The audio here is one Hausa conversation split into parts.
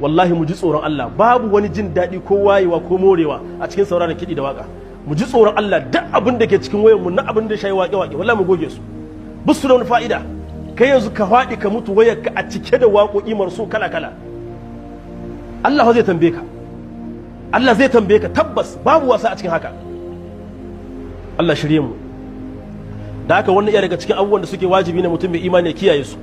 Wallahi mu ji tsoron Allah. Babu wani jin daɗi ko wayewa ko morewa a cikin sauraron kiɗi da waka. Mu ji tsoron Allah. Duk abin da ke cikin wayar mu na abin da shayi waƙe-waƙe, wallahi mu goge su, bisu da wani fa'ida. Kai yanzu ka faɗi ka mutu, wayar ka a cike da waƙoƙi marsu kala-kala. Allah zai tambaye ka, Allah zai tambaye ka tabbas, babu wasa a cikin haka. Allah shirye mu. Da haka wannan iya daga cikin abubuwan da suke wajibi ne mutum mai imani ya kiyaye su.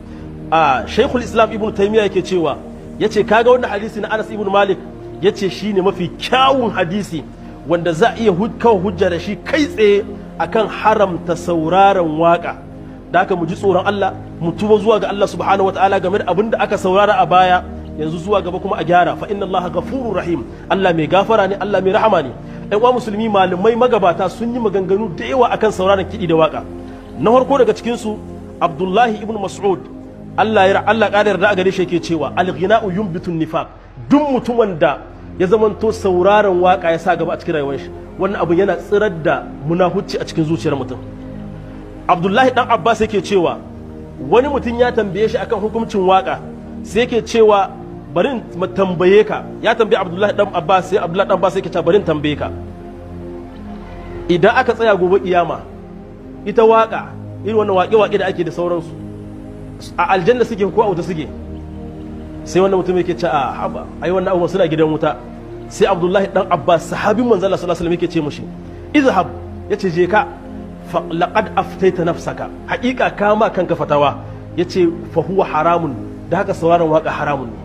A Sheikhul Islam Ibn Taymiyyah yake cewa, yace kaga wannan hadisi na Anas ibn Malik, yace shine mafi kyawun hadisi wanda za a iya kawo hujja da shi kai tsaye akan haramta sauraron waka. Da haka mu ji tsoron Allah, mu tuba zuwa ga Allah subhanahu wataala game da abin da aka saurara a baya, yanzu zuwa gaba kuma a gyara. Fa inna Allah ghafurur rahim. Allah mai gafara ne, Allah mai rahama ne. Ɗan uwa musulmi, malamai magabata sun yi maganganu da yawa akan sauraron kiɗi da waka. Na farko daga cikin su, Abdullahi ibn Mas'ud, Allah ya Allah ƙara yarda a gare shi, yake cewa: al-ghina'u yunbitu nifaq. Duk mutumin da ya zamanto sauraron waka ya sa gaba a cikin rayuwar shi, wannan abun yana tsirar da munahucci a cikin zuciyar mutum. Abdullahi dan Abbas yake cewa wani mutum ya tambaye shi akan hukuncin waka, sai yake cewa bari in tambaye ka. Ya tambaye Abdullahi dan Abbas, sai Abdullahi dan Abbas yake cewa bari in tambaye ka: idan aka tsaya gobe kiyama, ita waka, irin wannan waƙe-waƙe da ake da sauransu, a aljanna suke ko a wuta suke? Sai wannan mutum yake ce: a haba, ai wannan abubuwan suna gidan wuta. Sai Abdullahi dan Abbas, sahabin manzo Allah sallallahu alaihi wasallam, yake ce mushi: izhab, yace je ka, fa laqad aftaita nafsaka, haƙiƙa kama kanka fatawa. Yace fa huwa haramun. Da haka sauraron waka haramun ne.